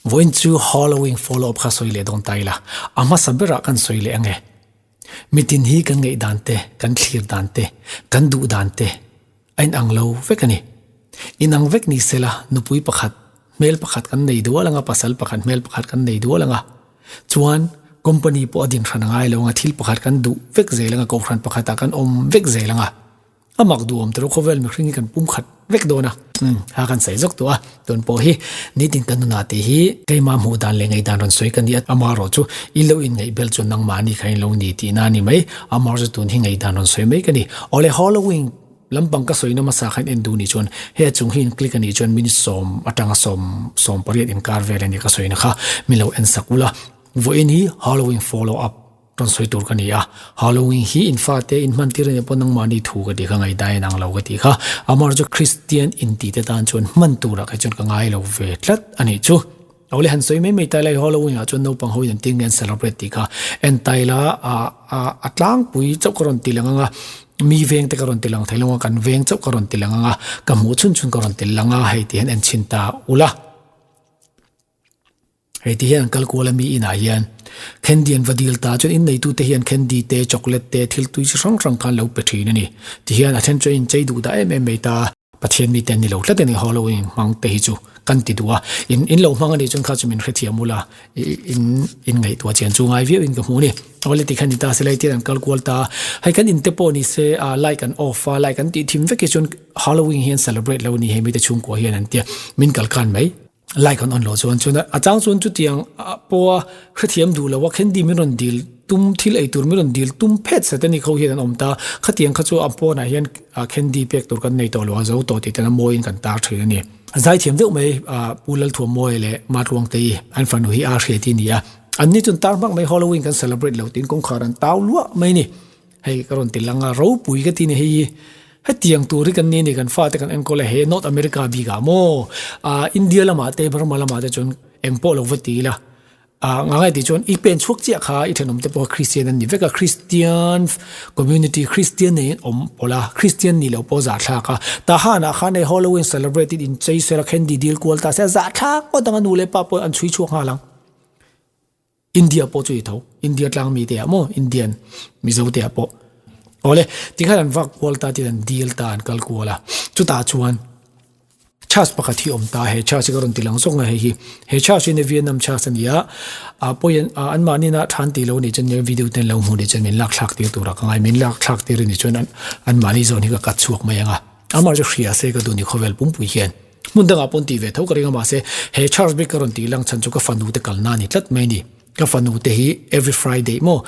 Vawiin chu Halloween follow up kha sawi leh dawn ta ila, a hmasa berah kan sawi leh ange. Mitin hi kan ngaih dan te, kan thlir dan te, kan duh dan te a inang lo vek a ni. Inang vek ni sela nupui pakhat, hmel pakhat kan nei dual anga, pasal pakhat, hmel pakhat kan nei dual anga. Chuan company pawh a din hran a ngai lo anga, thil pakhat kan duh vek zel anga, kohhran pakhatah kan awm vek zel anga. A mak duhawm tawh khawvel mihring hi kan pum khat vek dawn a. Umm ha kan sawi zawk tawh a, tun pawh hi nitin kan nunah tih hi keimah hmuh dan leh ngaihdan rawn sawi ka ni a, amaherawh chu i lo inngaih bel chuan nangmahni kha in lo ni tihna a ni mai, amaherawh chu tun hi ngaihdan rawn sawi mai ka ni. Awle Halloween lampang ka sawina hmasa khan en duh nih chuan he chung hi in click a nih chuan minute sawm atanga sawm sawm pariat inkar vel a ni ka sawina kha min lo en sak ula, vawiin hi Halloween follow up. Rawn sawi tur ka ni a, Halloween hi in fate in hman tir ania pawh nangmahni thu ka ti kha ngaihdan in ang lo ka ti kha, amah chu Kristian inti te tan chuan hman turah kha chuan ka ngai lo ve tlat a nih chu. Awle han sawi mai mai ta ila Halloween ah chuan naupang ho in an tin nge an celebrate tih kha en ta ila a a a tlangpui chauh ka rawn ti lang ang a, mi veng te ka rawn ti lang thei lo ang a, kan veng chauh ka rawn ti lang ang a, ka hmuh chhun chhun ka rawn ti lang a hei ti hian en chhin ta ula. Hei ti hian an kal kual a mi inah hian candy an va dil ta chuan inneitu te hian candy te chocolate te thil tui chi hrang hrang kha an lo pe thin a ni. Ti hian a then chu a inchei duh dah em em mai ta. Pathian mite an ni lo tlat a ni Halloween hmang te hi chu kan ti duh a. In in lo hmang a nih chuan kha chu min hrethiam ula in in ngaihtuah chian chu ngai viau in ka hmu a ni. Awle tikhan ni ta se lai tian an kal kual ta a. Hei kan in te pawh ni se ah light an off a light an tih thim vek hi chuan Halloween hi an celebrate lo a ni hei mite chhungkua hian an tia min kal khan mai. Like an on lo chuan chuan a chang chuan chutiang pawha hrethiam duh lo a candy min rawn dil tum thil ei tur min rawn dil tum phet satanic ho hian an awm ta khatiang kha chu a pawnah hian candy pek tur kan nei tawh lo a zo tawh tih ten a mawiin kan tar thin a ni. Zaithiam deuh mai Pu Lalthuamawia leh Matruangtei an fanu hi a hriat hi a ni a, an ni chuan tar hmak mai Halloween kan celebrate lo tiin kawngkhar an tau luah mai a ni. Hei ka rawn ti lang a, ropui ka ti ni hei hi. Hetiang tur hi kan ni a ni, kan fate kan enkawl a, he North America bik ah maw, ah India lamah te Burma lamah te chuan eng pawh lo va ti ila, ah ngangai tih chuan i pen chhuak chiah kha i thenawm te pawh kha Christian an ni vek a, Christian community, Christian nei an awm pawlh a, Christian nih loh pawh zahthlak a, Tahan ah khan hei Halloween celebrate in inchei sela candy dil kual ta se a zahthlak ngawt ang a nu leh pa pawh an chhui chhuak nghal ang. India pawh chu i tho, India tlang mi te ah maw Indian Mizo te ah pawh awle tikhan an vak kual ta tin an dil ta an kal kual a chutah chuan church pakhat hi awm ta he church hi ka rawn ti lang zawk a hei hi he church hi Vietnam church a ni a ah pawi an ah anmahni na than tih lo nih chuan video te an lo hmuh nih chuan min lak thlak tir tur ah ka ngai min lak thlak tir a nih chuan anmahni zawn hi ka cut chhuak mai ang a amah chu hria se ka duh ni khawvel pumpui hian. Hmun dangah pawn tih ve tho ka ring a mahse he church bik ka rawn tih lang chhan chu ka fanu te kalna a ni tlat mai a ni. Ka fanu te hi every Friday maw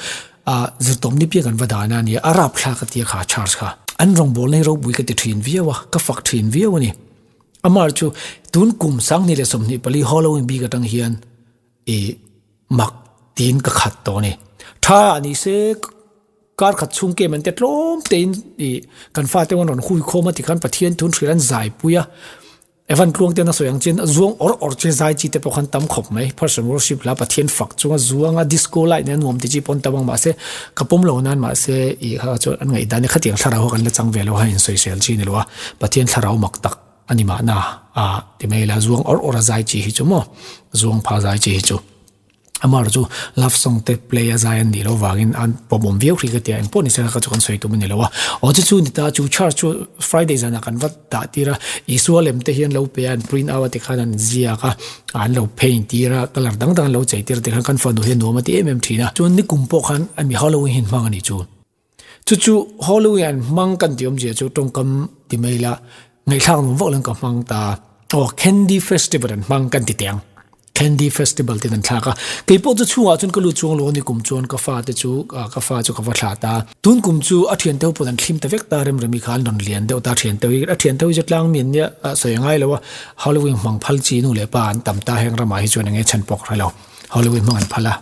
ah zirtawm ni piang kan va dan a nia a rapthlak a tia kha church kha. An rawngbawlna hi ropui ka ti thin viau a, ka fak thin viau a ni. Amah chu tun kum 2024 Halloween bik atang hian i mak tiin ka khat tawh a ni. Tha a ni se kar khat chhung kem an te tlawm tein i kan fate an rawn hui khawm a tikhan Pathian thun hrilh an zai pui a Evan tluang ten a sawi ang chin zuang awr awr che zai chi te pawh khan tam khawp mai person worship hla Pathian fak chunga zuanga disco light nen nuam ti chi pawn tam ang mahse ka pawm lo nan mahse i kha chuan an ngaihdan hi khatiang thlarau kha kan la chang ve lo a in sawisel chi ni lo a Pathian thlarau mak tak a ni mahna a ti mai la zuang awr awr a zai chi hi chu maw zuang pha zai chi hi chu. Amah chu love song te play a zai an nih loh vangin an pawmawm viau hrih ka ti a, engpawh ni se kha chu kan sawi tum a ni lo a. Aw chu chu ni ta chu church chu Friday zanah kan va dah tir a, Isua lem te hi an lo pe a, an print out a tikhan an ziak a, an lo paint tir a, colour dang dang an lo chei tir a tikhan kan fanu hi a nuam a ti em em thin a. Chuan nikum pawh khan ami Halloween hi an hmang a nih chu. Chu chu Halloween an hmang kan tih awmzia chu tawngkam ti mai ila ngaihthlak nuam vak lo ka hmang ta. Aw Candy Festival an hmang kan ti teh ang. Candy Festival tin an thlak a. Kei pawh chu chhungah chuan ka lut chuang lo a ni kum chuan ka fa te chu ka fa chu ka va thlah ta. Tun kum chu a thian te ho pawn an thlim ta vek ta remremi kha an rawn lian deuh ta thian te hi a thian te hi chu tlang mi an nia sawi a ngai lo a Halloween hmang phal chi nu leh pa an tam ta heng ramah hi chuan eng nge chhan pawk hre lo. Halloween hmang an phal a.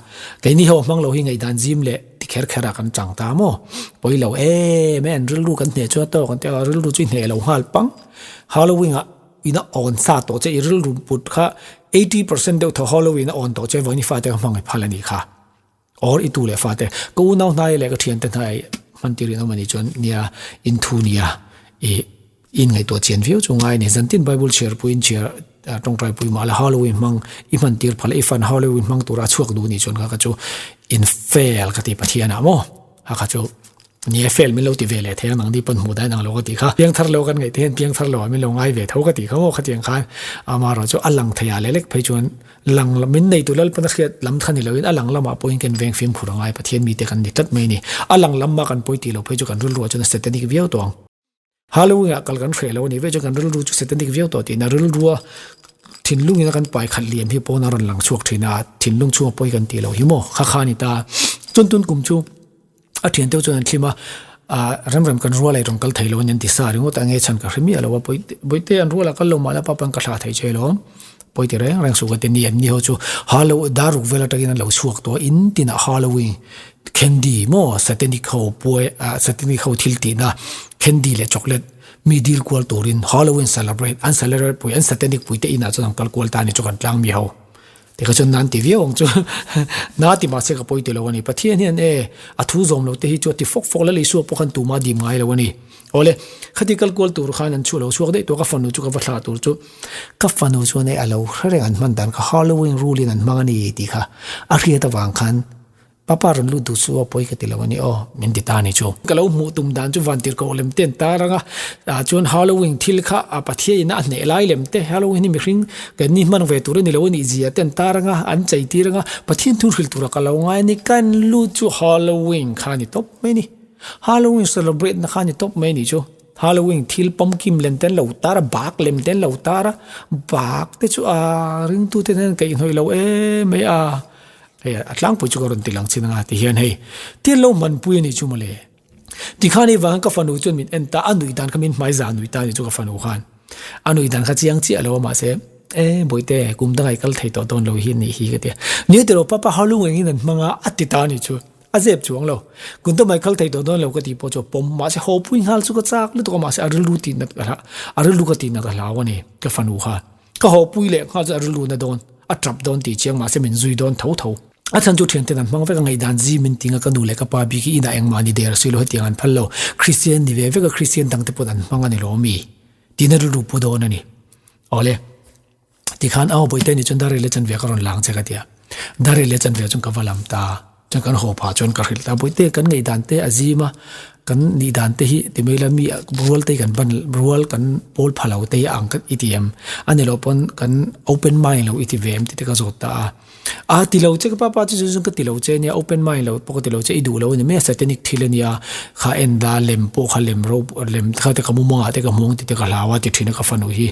Keini ho hmang lo hi ngaihdan zim leh ti kher kher ah kan chang ta maw? Pawi lo em e, an rilru kan hneh chuan tawk an ti a, rilru chu i hneh lo nghal pang. Halloween ah ina awn sa tawh che i rilru put kha 80% deuh thaw Halloween a awn tawh che vawin i fate kha hmang i phal a nih kha. Or i tu leh fate ka unau hnai leh ka thiante hnai hman tir in awm a nih chuan nia in thu nia i in ngaihtuah chian viau chu ngai a ni. Zantin Bible chhiar pawhin chhiar tawngtai pui mah la Halloween hmang i hman tir phal a i fan Halloween hmang tura chhuak duh nih chuan kha kha chu in fail ka ti Pathian ah maw ha kha chu ni e fail min lo ti ve leh thei ang nang ni pawn hmuh dan ang lo ka tih kha piangthar lo kan ngaih te hian piangthar lo ah min lo ngai ve tho ka tih kha maw khatiang khan amaherawh chu a lang thei ah leh lek phei chuan Lang lam min neitu Lalpan a hriat lam kha ni loin a lang lamah pawhin kan veng fimkhur a ngai Pathian mite kan ni tlat mai a ni. A lang lamah kan pawi tih lo phei chu kan rilruah chuan a satanic viau tawh ang. Halloween ah kal kan hreh lo a nih vek chuan kan rilru chu satanic viau tawh tihna rilrua thinlungin a kan pai khat liam hi pawn a rawn lang chhuak thin a, thinlung chhunga pawi kan tih loh hi maw kha kha a ni ta. Chuan tun kum chu a thian deuh chuan an thlim a, ah rem rem kan rual ei rawn kal thei lo a ni an ti sa ringawt a, enge chhan ka hre miah lo a, pawi bawihte an rual ah kal lo mah la papa an ka thlah thei che alawm. Pawi ti reng reng suh ka ti ni an ni ho chu Hallow daruk vel atangin an lo chhuak tawh a in tinah Halloween candy maw satanic ho puai ah satanic ho thil tihna candy leh chocolate mi dil kual turin Halloween celebrate an celebrate pui an satanic pui te inah chuan an kal kual ta a ni chu kan tlang mi ho. Tikha chuan nan ti viau ang chu na ti mahse ka pawi ti lo a ni Pathian hian e a thu zawm lo te hi chu a ti fawk fawk la Isua pawh khan tuma dim ngai lo a ni. Awle khati kal kual tur khan an chhuah lo chhuak daih tawh ka fanu chu ka va thlah tur chu ka fanu chuan hei a lo hre reng an hman dan kha Halloween rule in an hmang a ni tih kha a hriat avang khan papa rawn lut duh chu a pawi ka ti lo a ni aw min ti ta a ni chu. Ka lo hmuh tum dan chu van tirhkoh lem te an tar ang a ah chuan Halloween thil kha a Pathian in a hneh lai lem te Halloween hi mihring kan ni hman ve tur a ni lo a nih zia te an tar ang a an chei tir ang a Pathian thu hrilh tura ka lo ngai a ni kan lut chu Halloween kha a ni tawp mai a ni. Halloween celebrate na kha ni tawp mai anih chu. Halloween thil pumpkin lem te an lo tar a, bak lem te an lo tar a, bak te chu a ringtu te hian kaih hnawih lo em mai a. Hei a tlangpui chu ka rawn ti lang chin anga ti hian hei thil lo hmanpui anih chu mawle. Tikhan hei vang ka fanu chuan min en ta a nuih dan kha min hmai zah nuih ta anih chu ka fanu khan. A nuih dan kha chiang chiah lo a mahse e bawihte kum dangah i kal thei tawh dawn lo hi anih hi ka ti a. Nia tiraw papa Halloween in an hmang a a ti ta anih chu. A zep chuang lo. Kun ta mai kal thei tawh dawn lo ka tih pawh chu a pawm. Mahse haw pui nghal chu ka chak lutuk a, mahse a rilru tih nat ka hlah, a rilru ka tih nat a hlau a ni, ka fanu kha. Ka haw pui leh nghal chu a rilru na dawn, a tap dawn tih chiang mahse min zui dawn tho tho. A chhan chu thianten an hmang vek a, ngaihdan zi min ting a, ka nu leh ka pa bik hi inah engmah ni der si lo hetiang an phal lo. Kristian ni ve vek a, Kristian dangte pawn an hmang a ni lo mi? Tiin a rilru pu dawn a ni. Awle. Tikhan aw bawihte ni chuan Darrel-a chanve ka rawn lang che ka ti a. Darrel-a chanve chuan ka va lam ta. Chuan kan haw phah chuan ka hrilh ta. Bawihte kan ngaih dan te a zim a, kan nih dan te hi ti mai la mi rual te hi kan ban rual kan pawl pha lo te hi a ang i ti em? A ni loh pawn kan open mind lo i ti ve em tih te ka zawt ta a. A ti lo che ka papa chu chu ka ti lo che ania open mind lo pawh ka ti lo che i duh lo a ni mai a satanic thil ania kha en da lem pawh kha lem ro lem kha te ka mumangah te ka hmuang tih te ka hlau a ti thin a ka fanu hi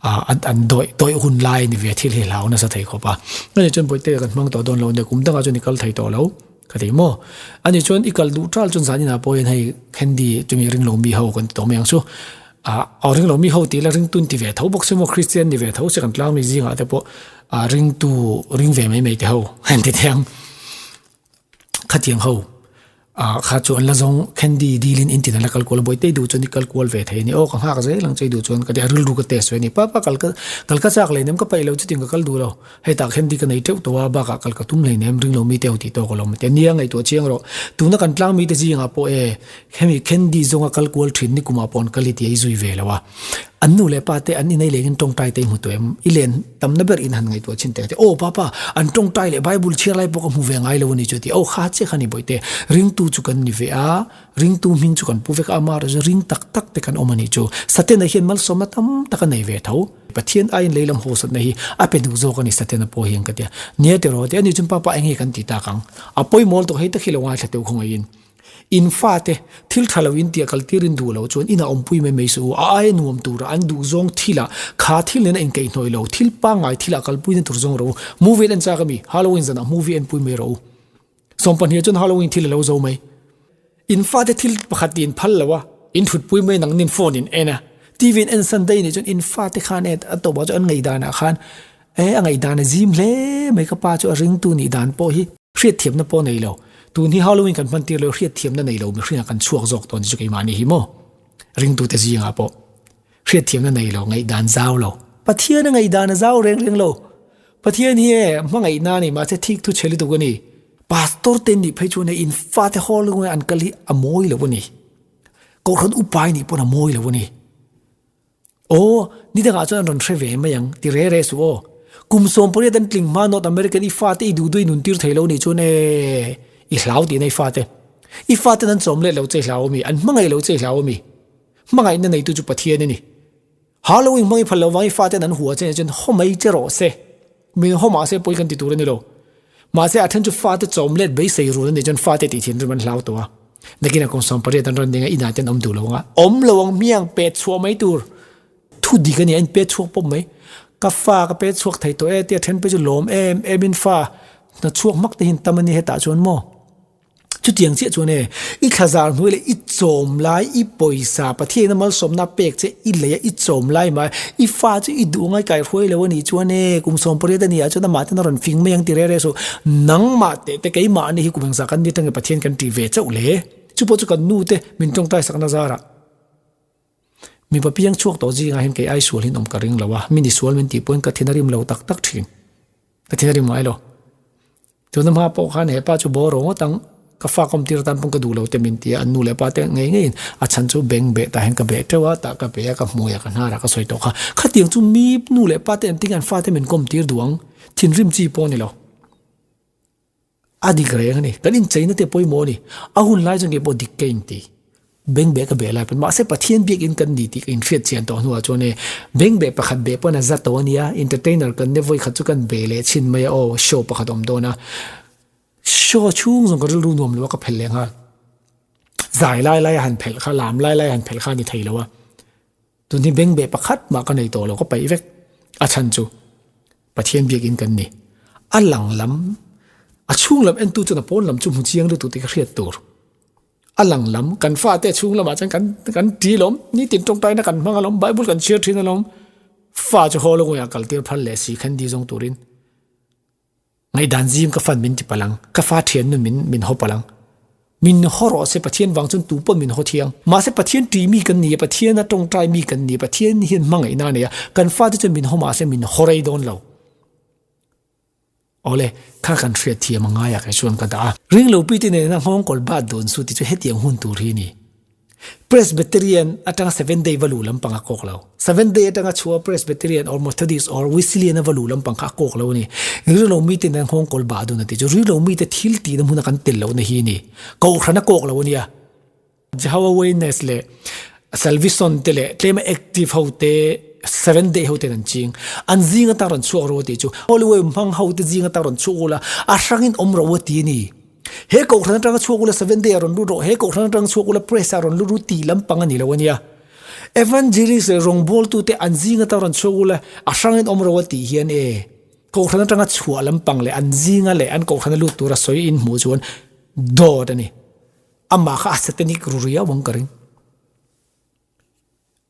ah an an dawih dawih hun lai a ni ve thil hi hlau nasa thei khawp a ani chuan bawihte kan hmang tawh dawn lo ania kum dangah chuan i kal thei tawh lo ka ti maw ani chuan i kal duh tal chuan zaninah pawh hian hei candy chumi ring lo mi ho kan ti tawh mai ang chu ah aw ring lo mi ho tih la ring tun ti ve tho bawk se maw Christian ni ve tho se kan tlang mi zingah te pawh ah ringtu ring ve mai mai te ho han ti thei ang khatiang ho ah kha chu an la zawng candy dil in in tin an la kal kual a bawihte duh chuan i kal kual ve thei a ni aw ka nghak zel ang che i duh chuan ka ti a rilru ka test ve a ni papa kal ka kal ka chak leh nem ka peih lo chutin ka kal duh lo hetah candy ka nei teuh tawh a bakah kal ka tum hleinem ring lo mi te ho tih tawk alawm a ti a nia ngaihtuah chiang rawh tuna kan tlang mi te zingah pawh e hemi candy zawnga kal kual thin ni kumah pawh an kal i tih a i zui ve lo a. An nu leh pa te an inei lengin tawngtai te i hmu tawh em? I len tamna ber in han ngaihtuah chin teh a ti. Aw papa, an tawngtai leh Bible chhiar lai pawh ka hmu ve ngai lo a ni chu a ti. Aw kha chiah kha ni bawihte, ringtu chu kan ni ve a, ringtu hming chu kan pu vek a, amah erawh chu ring tak tak te kan awm a nih chu. Satena hian malsawmna tam tak a nei ve tho. Pathian aiin lei lam hawsatna hi a pe duh zawk a ni Satena pawh hian ka ti a. Nia tiraw a ti. Ani chuan papa eng nge kan ti tak ang? A pawimawh lutuk hei tak hi lo ngaithla teuh khawngaihin. In fate, thil tha lo in tia kal tir in duh lo chuan inah awmpui mai mai suh u. A aia nuam tura an duh zawng thilah kha thil nena inkaihhnawih lo, thil pangngai thilah kalpui na tur zawng rawh u. Movie an en chak ami? Halloween zanah movie en pui mai rawh u. Sawmpahnih chuan Halloween thil a lo zo mai. In fate thil pakhat tih in phal lo a, in thutpui mai nang nin phone in en a, TV in en san daih nih chuan in fate khan e a tawpah chuan an ngaihdanah khan e a ngaihdan a zim hle mai ka pa chu a ringtu nih dan pawh hi Hriatthiamna pawh nei lo. Tun hi Halloween kan hman tir lo, hriatthiamna nei lo mihringah kan chhuak zawk tawh ni chu keimah ni hi maw? Ringtute zingah pawh hriatthiamna nei lo, ngaihdan zau lo. Pathian a ngaihdan a zau reng reng lo. Pathian hi e, hmangaihna a ni, mahse thik thu chhe lutuk a ni. Pastor te nih phei chuan e in fate Halloween an kal hi a mawi lo a ni. Kohhran upai nih pawn a mawi lo a ni. Aw, ni dangah chuan an rawn hre ve mai ang, ti re re suh aw. Kum 18 an tling hma North American i fate i duh duh i nun tir thei lo nih chuan e, i hlau tihna i fate. I faten an chawm let lo che i hlau ami, an hmangaih lo che i hlau ami. Hmangaihna neitu chu Pathian a ni. Halloween hmang i phal lo vang i faten an hua che nih chuan haw mai che rawh se. Min haw mahse pawi kan ti tur a ni lo. Mahse a then chu fate chawm let beisei rul a nih chuan fate tih thinrim an hlau tawh a. Nakinah kum 18 an rawn ding a, inah te an awm duh lo ang a. Awm lo ang hmiang pet chhuah mai tur. Thu dik a ni a, in pet chhuak pawp mai. Ka fa ka pet chhuak thei tawh e tia then pawh chu lawm em em in fa hna chhuak hmak te hi an tam a ni hetah chuan maw. Chutiang chiah chuan e, i thlazar hnuai leh i chawm lai, i pawisa, Pathiaina malsawmna pek che i lei a, i chawm lai mai, i fa chu i duh ngai kaihruai lo a nih chuan e, kum 18 a nih ah chuan amah ten a rawn fing mai ang ti reh reh suh. Nangmah teh te keimah nih hi kum engzah kan ni atangin Pathian kan tih ve chauh le. Chu pawh chu kan nu te min tawngtai sakna zarah mipa piang chhuak tawh zingah hian kei ai sual hin awm ka ring lo a, mi ni sual min tih pawhin ka thin a rim lo tak tak thin. Ka thin a rim ngai lo. Tuna hma pawh khan he pa chu bawr rawh ngawt ang, ka fa kawm tir atan pawn ka duh lo te min ti a, an nu leh pa te ngei ngeiin a chhan chu beng beh tah hian ka beh teuh a, tah ka beh a, ka hmui a, ka hnar a, ka sawi tawh kha. Khatiang chu mi nu leh pa te engtin nge an fate min kawm tir duh ang? Thinrim chi pawh a ni lo. A dik reng a ni. Kan incheina te pawimawh a ni. A hun lai chuan keipawh dik ka inti. Beng beh ka beh lai pawn mahse Pathian biakin kan ni tih ka inhriat chian tawh hnuah chuan e beng beh pakhat beh pawn a za tawh a nia, entertainer kan ne vawi khat chu kan beh leh chhin mai a aw show pakhat awm dawn a, show chhung zawng ka rilru nuam lo a ka phelh leh nghal. Zai lai lai a han phelh kha, lam lai lai a han phelh kha a ni thei lo a. Tun hi beng beh pakhat mah ka nei tawh lo ka paih vek a chhan chu Pathian biakin kan ni. A lang lam, a chhung lam entu chuan a pawn lam chu hmu chiang lutuk tih ka hriat tur. A lang lam, kan fate chhung lamah chuan kan kan ti alawm, nitin tawngtaina kan hmang alawm, Bible kan chhiar thin alawm. Fa chu haw lawngawih ah kal tir phal leh si khan di zawng turin ngaihdan zim ka fan min ti palh ang, ka fa thian nun min min haw palh ang. Min haw rawh se Pathian vang chuan tu pawh min haw thiang. Mahse Pathian tih mi kan ni a, Pathian a tawngtai mi kan ni a, Pathian hian hmangaihna a nei a, kan fate chuan min haw mahse min haw rei dawn lo. Awle, kha kan hriat thiam a ngai a kei chuan ka dah a. Ringlo pite nena nghawng kawl bat dawn su ti chu hetiang hun tur hi a ni. Presbyterian atanga Seventh Day va luh lampang a kawk lo. Seventh Day atanga chhuah Presbyterian or Methodist or Wesleyan a va luh lampang kha a kawk lo a ni. Ringlo mite nena nghawng kawl bah dawn a ti chu ringlo mite thil tihna hmuna kan tel lohna hi a ni. Kohhran a kawk lo a nia. Jehovah Witness leh Salvison te leh tlema active ho te Seventh Day ho ten an ching. An zing atang rawn chhuak rawh a tih chu Holy Way hmang ho te zing atang rawn chhuak ula a hrangin awm rawh a ti a ni. He kohhran atanga chhuak ula Seventh Day ah rawn lut rawh, he kohhran atanga chhuak ula Press ah rawn lut ru tih lampang a ni lo a nia. Evangelist leh rawngbawltu te an zing atang rawn chhuak ula a hrangin awm rawh a tih hian e kohhran atanga chhuah lampang leh an zinga leh an kohhrana lut tura sawi in hmuh chuan dawt a ni. Amah kha a satanic ru riau ang ka ring.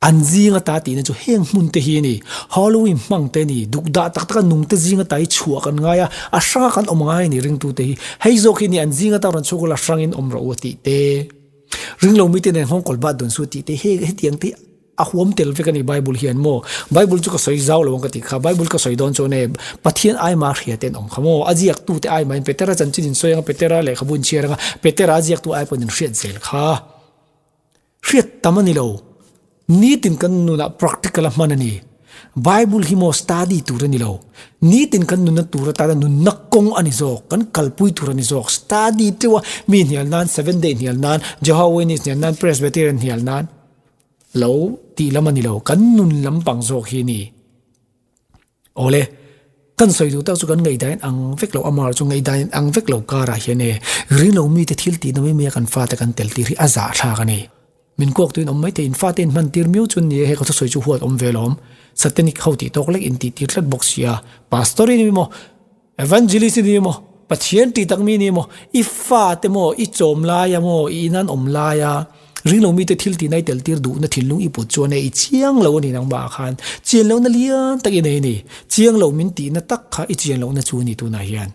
An zing ata tihna chu heng hmun te hi a ni. Halloween hmang te a ni. Dukdah tak taka nung te zing ata hi chhuah kan ngai a, a hranga kan awm ngai a ni ringtu te hi. Hei zawk hi a ni an zing ata rawn chhuak ula hrangin awm rawh u a tih te. Ringlo mite nen nghawngkawl bat dawn su tih te he hetiang te hi A huam tel vek a ni Bible hian maw? Bible chu ka sawi zau lo ang ka tih kha. Bible ka sawi dawn chuan e Pathian ai mah hria te an awm kha maw? A ziaktu te ai mahin Petera chanchin in sawi ang a, Petera lehkhabu in chhiar ang a, Petera a ziaktu ai pawhin in hriat zel kha. Hriat tam a ni lo. Nitin kan nunah practical a hman a ni. Bible hi maw study tur a ni lo. Nitin kan nunna tur atana nunna kawng a ni zawk, kan kalpui tur a ni zawk. Study teuh a, mi hnial nan, Seventh Day hnial nan, Jehovah Witness hnial nan, Presbyterian hnial nan. Lo tih lam a ni lo, kan nun lampang zawk hi a ni. Awle, kan sawi duh tak chu kan ngaihdan ang vek lo, amah chu ngaihdan ang vek lo karah hian e, ring lo mite thil tihna mai maia kan fate kan tel tir hi a zahthlak a ni. Min kuak tuin awm maithei, in fate in hman tir miau chu ni e, he ka thusawi chu huat awm ve lawm. Satanic ho tih tawk lek in tih tir tlat bawk si a, Pastor i ni maw, Evangelist i ni maw, Pathian tih tak mi ni maw, i fate maw, i chawm laia maw, i inan awm laia ringlo mite thil tihna i tel tir duhna thinlung i put chuan e i chiang lo a ni nangmah ah khan chian lohna lian tak i nei a ni. Chiang lo min tihna tak kha i chian lohna chu a ni tunah hian.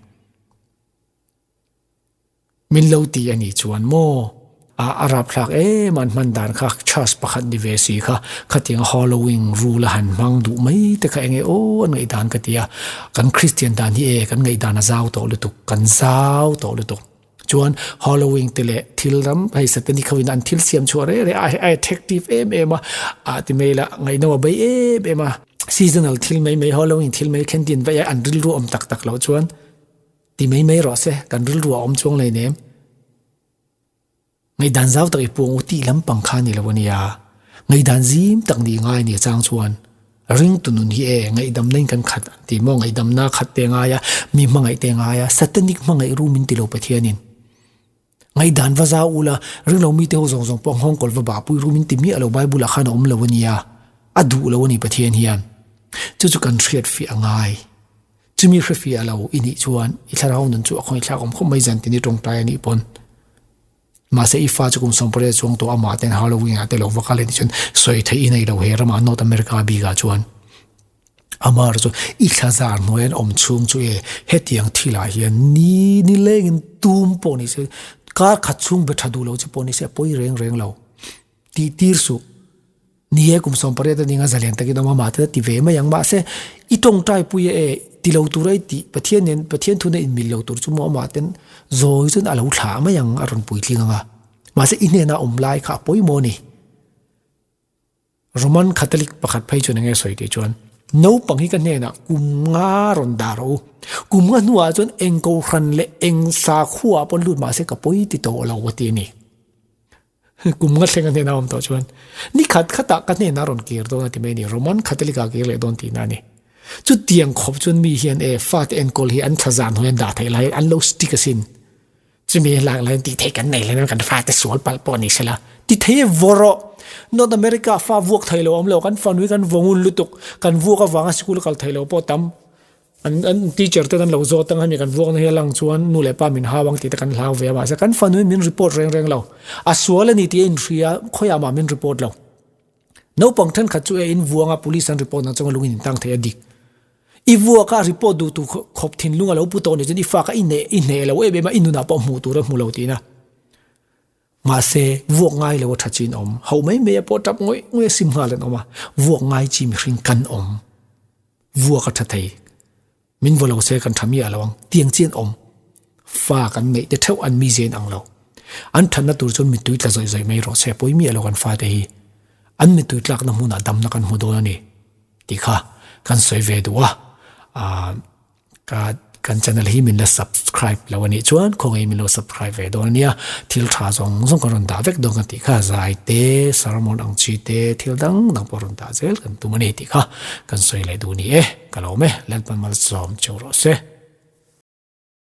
Min lo ti a nih chuan maw? A a rapthlak em an hman dan kha church pakhat ni ve si kha khatiang Halloween rule a han hmang duh mai te kha enge aw an ngaihdan ka ti a, kan Christian dan hi e kan ngaihdan a zau tawh lutuk, kan zau tawh lutuk. Chuan Halloween te leh thil ram hei satanic ho in an thil siam chhuah reh reh a a attractive em em a ah ti mai la ngaihnawm a bei em em a. Seasonal thil mai mai Halloween thil mai khen tin vaih a an rilru awm tak tak loh chuan ti mai mai rawh se kan rilru a awm chuang hleinem. Ngaihdan zau tak i puang u tih lampang kha ni lo a nia. Ngaihdan zim tak nih ngai nia chang chuan ringtu nun hi e ngaihdamna in kan khat an ti maw ngaihdamna khat te ngai a, mi hmangaih te ngai a, satanic hmangaih ru min ti lo Pathianin. Ngaihdan va zau ula ringlo mite ho zawng zawng pawh nghawngkawl va bahpui ru min ti miah lo Bible ah khan a awm lo a nia. A duh lo a ni Pathian hian. Chu chu kan hriat fiah a ngai. Chumi hre fiah lo i nih chuan i thlarau nun chu a khawngaihthlak awm khawp mai zan tin i tawngtai a nih pawn. Mahse i fa chu kum 18 chuang tawh amah ten Halloween ah te lo va kal a nih chuan sawi theih i nei lo he ramah North America bikah chuan amah erawh chu i thlazar hnuai an awm chhung chu e hetiang thilah hian ni nilengin tum pawh ni se kar khat chhung be tha duh lo che pawh ni se a pawi reng reng lo tih tir suh. Ni e, kum 18 a ning a zalen takin awm a, mahte ti ve mai ang. Mahse, i tawngtai pui a e, ti lo tur a i tih, Pathian nen, Pathian thuna inmil lo tur chu maw amah ten zawi chuan a lo thlah mai ang, a rawn puitling ang a. Mahse, i hnena awm lai kha a pawimawh a ni. Roman Catholic pakhat phei chuan enge sawi tih chuan, Naupang hi ka hnenah kum nga rawn dah rawh u. Kum nga hnuah chuan eng kohhran leh eng sakhua pawn lut mahse ka pawi ti tawh lo a ti a ni. Kum nga thleng a hnena awm tawh chuan ni khat khatah ka hnenah rawn kir dawn a ti mai a ni. Roman Catholic ah kir leh dawn tihna a ni. Chutiang khawp chuan mi hian e fate enkawl hi an thla zan hawi an dah theih lai an lo stick asin. Chumi lak lai tih theih kan nei leh kan fate sual palh pawh ni sela. Ti thei e vaw rawh. North America fa vuak thei lo awm lo kan fanui kan vawngun lutuk kan vuak avanga sikul kal thei lo pawh tam. An an teacher ten an lo zawt ang hemi kan vuakna hi a lang chuan nu leh pa min hau ang tih te kan hlau ve a mahse kan fanu in min report reng reng lo. A sual a ni tih a inhria khawiah mah min report lo. Naupang thenkhat chu e in vuanga police an report ang chuan lung in intang thei a dik. I vuaka a report duh tur khawp thinlung a lo pu tawh ni chuan i fa kha i hneh i hneh lo em em a i nunah pawh hmuh tur a hmu lo tihna. Mahse vuak ngai lo a tha chin awm. Ho mai mai a pawh tap ngawih ngawih a sim nghal an awm a, vuak ngai chi mihring kan awm. Vuak a tha thei. Min vaw lo se kan tha miah lo ang. Tiang chian awm. Fa kan neih te theuh an mi zen ang lo. An thatna tur chuan mittui tla zawih zawih mai rawh se pawi miah lo kan fate hi. An mittui tlakna hmunah damna kan hmu dawn a ni tih kha kan sawi ve duh a. Aaa. Ka kan channel hi min la subscribe lo anih chuan khawngaih min lo subscribe ve dawn ania thil tha zawng zawng kan rawn dah vek dawn kan tih kha zai te sermon ang chi te thil dang dang pawh rawn dah zel kan tum ani tih kha kan sawi leh duh ni e ka lo awm e Lalpan malsawm cheu rawh se.